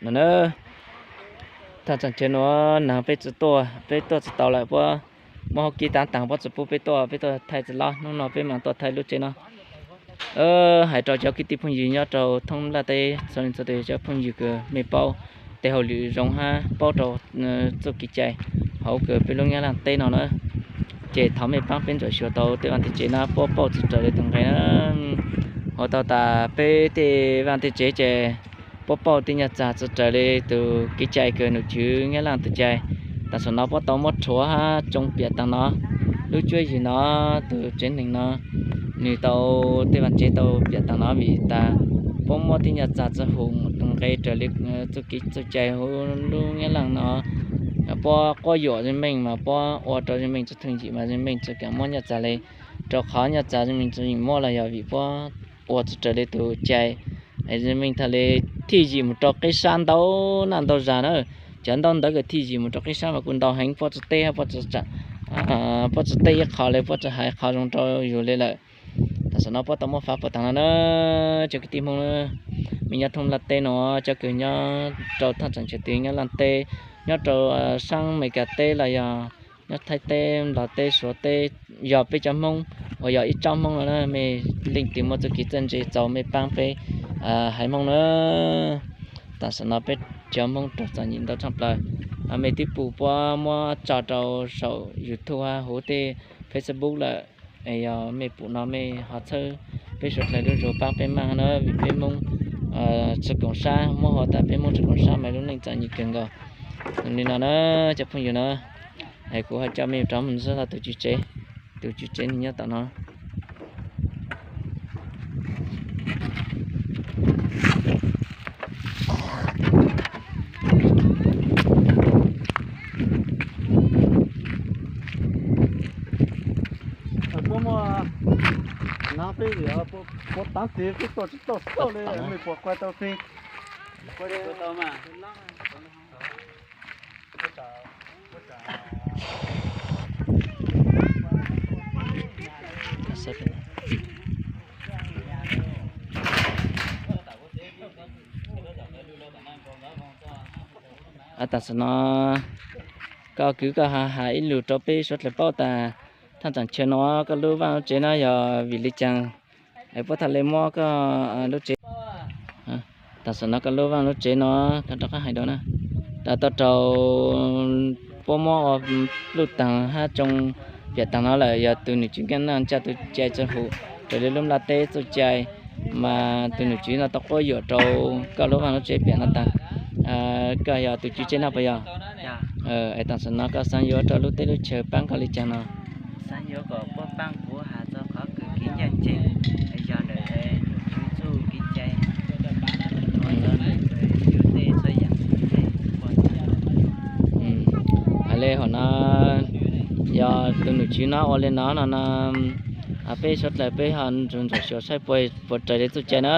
no na. Thaj tsam chaw no nag peb tsis tuaj, peb tuaj tsis tau lawm, puab muab hauv kib tav taag puab tsis pub peb tuaj, peb tuaj thaij txiv lab. Hnub no peb maam tuaj thaij lub tsev no. Hais rau cov kwv tij phooj ywg nyob rau thoob nplaj teb txhua leej txhua tus, cov phooj ywg kws mej paub tej hauj lwm zoo hab paub rau txuj kev cai hauv kws peb lub Nyab Laaj teb no na, ces thov mej paab peb ntsuam xyuas tau tej vaaj tej tsev na puab pauj txug raws li tus nqe na. Ua tau tas peb tej vaaj tej tsev ces puab pauj tej nyaj txag txug raws li tus kev cai kws nom tswv Nyab Laaj tus cai. Tam sim no puab tau muab rhuav hab tsoo piam taag no. Lub cuab yig no, tus tsev neeg no, nwg tau tej vaaj tsev tau piam taag no vim tas puab muab tej nyaj txag txug huv tus nqe raws li txuj kev txuj cai huv lub Nyab Laaj no. Puab quab yuam zeej meej mas puab ua rau zeej meej tsi thooj yim mas zeej meej tsi kaam muab nyaj txag li, rau qhov nyaj txag zeej meej tsi yeem muab los yog vim puab ua tsi raws li tus cai. Zeej meej thaum li thij yim mus rau qib sab ntau naj ntau zag na. Cov ntaub ntawv kws thij yim mus rau qib sab mas kuj ntau heev, puab tsi teb, puab tsi teb ib qho li, puab tsi hais qhov zoo rau yus li lawm. Tam sim no puab tau muab fav puag taag no na. Cov kwv tij Hmoob, mej nyob thoob nplaj teb no, cov kws nyob rau thaj tsam chaw twg, nyob Laaj teb, nyob rau saab Amelikas teb los yog nyob Thaib teb, Nplog teb, Suav teb, yog peb cov Hmoob uas yog ib tsob Hmoob no na, mej leej twg muaj txuj kev txawj ntse txaus mej paab peb haiv Hmoob na. Tam sim no peb cov Hmoob raug txom nyem ntau tshaj plaws. Mej twb pum puab muab tso rau saum YouTube huv tej Facebook lawm. Yog mej pum no mej ho txhawb peb suav dlawg lub zug paab peb maaj na, vim peb Hmoob tsi koom sab, muab hu tas peb Hmoob tsi koom sab mas lub neej txom nyem kawg nkaus. Li no na, cov phooj ywg na, kuv ho coj mej rov moog saib tus tswv tsev, tus tswv tsev nwg nyob tom no. Puab muaj naav peb, puab taav tes peb tuaj tsis tau xauj li, mej puas kuaj tau peb? Tam sim no koj kwv koj has ib lug rau peb suav dlawg paub tas thaj tsam chaw no koj lub vaaj lub tsev no yog vim li caag es puab thaum li muab koj lub tsev. Tam sim no koj lub vaaj lub tsev no koj rov qab hais dua na, tas tau rau puab muab ua pluj taag hab tsoo piam taag no lawm, yog tus nom tswv Nyab Laaj caj tus cai tsi hum raws li lub nplaj teb txuj cai, mas tus nom tswv no tau quab yuam rau koj lub vaaj lub tsev piam no taag. Koj yog tus tswv tsev no puas yog? Es tam sim no koj xaav yuav rau lub teb lub chaw paab koj li caag no? Xaav yuav kom puab paab kuv has txog qhov kws kev ncaj nceeg, yog ntawm nom tswv txuj kev cai, yug tej txhua yaam. Hais li hom no, yog tus nom tswv no ua li no no no, peb suav dlawg peb ho ntsuag ntsuag xyuas saib puas raws li txuj cai na.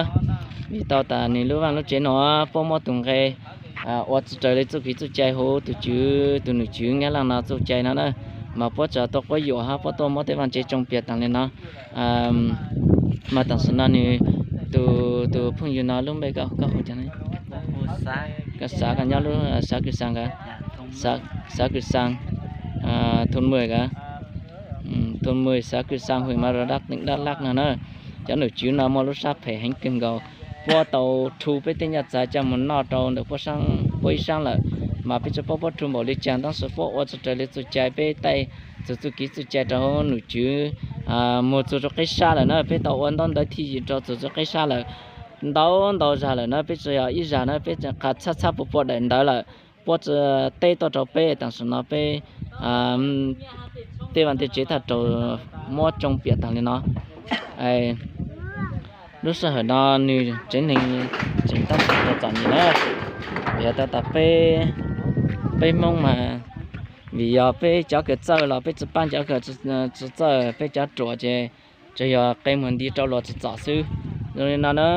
Vim tau tas nwg lub vaaj lub tsev no puab muab tus nqe ua tsi raws li txuj kev txuj cai huv tus tswv, tus nom tswv Nyab Laaj no txuj cai no na, mas puab tsi tau quab yuam hab puab tuaj muab tej vaaj tsev tsoo piam taag li no. Mas tam sim no nwg, tus, tus phooj ywg no lub npe koj hu caag? Koj Xav, koj nyob lub Xav Kws Xaa nkawd? Xav Kws Xaa, thôn mười nkawd, thôn mười xã Cư Sang, huyện Madarak, tỉnh Đắk Lắk no na. Cov nom tswv no muaj lub sab phem heev kawg nkaus, puab tau rhu peb tej nyaj txag coj mus noj rau ntawm puab ib saab lawm, mas peb tsi paub puab rhu npaum li caag, tab sis puab ua tsi raws li txuj cai, peb taij txug txuj kev txuj cai rau nom tswv mus txug rau qib sab lawm na. Peb tau ua ntaub ntawv thij yim rau txug txug qib sab lawm ntau ntau zag lawm na, peb tsi yog ib zag na, peb qha txhab txhab puas pua daim ntawv lawm, puab tsi teb tuaj rau peb. Tam sim no peb tej vaaj tej tsev thaum raug muab tsoo piam taag li no. Lub sij hawm no nwg tsev neeg tseem tab tom txom nyem na, yog tau tas peb, peb Hmoob mas, vim yog peb cov kws txawj los peb tsi paab cov kws tsi txawj, peb cov ruam ces tsuas yog qe muag nti rau luas txom txom xwb. Zoo li no na,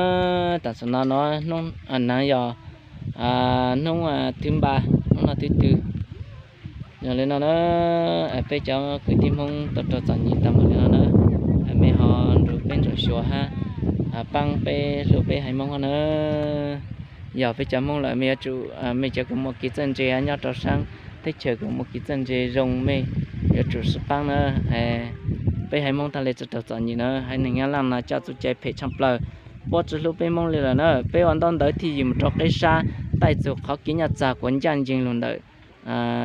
tam sim no no hnub, naav yog hnub thwv npa, hnub no thwv twg. Zoo li no na, peb cov kwv tij Hmoob tau raug txom nyem tag npaum li no na, mej ho nrug peb ntsuam xyuas hab paab peb hlub peb haiv Moob hab na. Yog peb cov Hmoob lawm mej yuav tsum, mej cov kws muaj kev txawj ntse nyob rau saab teb chaws kws muaj kev txawj ntse zoo mej yuav tsum sib paab na. Peb haiv Hmoob tag le tsi raug txom nyem na, haiv neeg Nyab Laaj no coj txuj cai phem tshaaj plawg, puab tsi hlub peb Hmoob le lawm na. Peb ua ntaub ntawv thij yim mus rau qeb sab, taij txug qhov kev nyaj txag quas ncaaj nceeg lug ntawm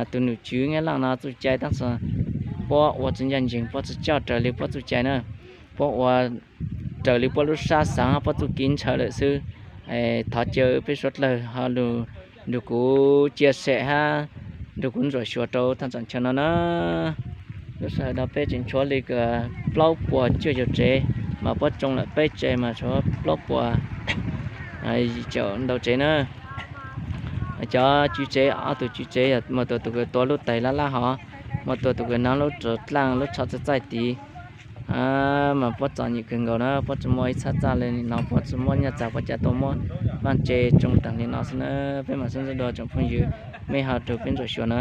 tug nom tswv Nyab Laaj no txuj cai tab sis puab ua tsi ncaaj nceeg, puab tsi coj raws li puab txuj cai na, puab ua raws li puab lub sab xaav puab txuj kev ntshaw lawm xwb. Thov caw peb suav dlawg ho lug nrug kuv cia sem hab nrug kuv ntsuam xyuas rau thaj tsam chaw no na. Lub sij hawm no peb tseem tshuav li plaub puas cuaj caug tsev, mas puab tsoo lawm peb tsev mas tshuav plaub puas yim caum ntau tsev na. Cov tswv tsev, ob tug tswv tsev yog muaj tua tug kws tua lub tais lab lab hov, muaj tua tug kws nov lub rov dlaaj lub tsho txaij txaij tid. Mas puab txom nyem kawg nkaus na, puab tsi muaj ib txhab txaj le no, puab tsi muab nyaj txag puab ca tuaj muab vaaj tse tsoo taag li no xwb na. Peb mam sib ntsib dua tsoom phooj ywg, mej ho rug peb ntsuam xyuas na.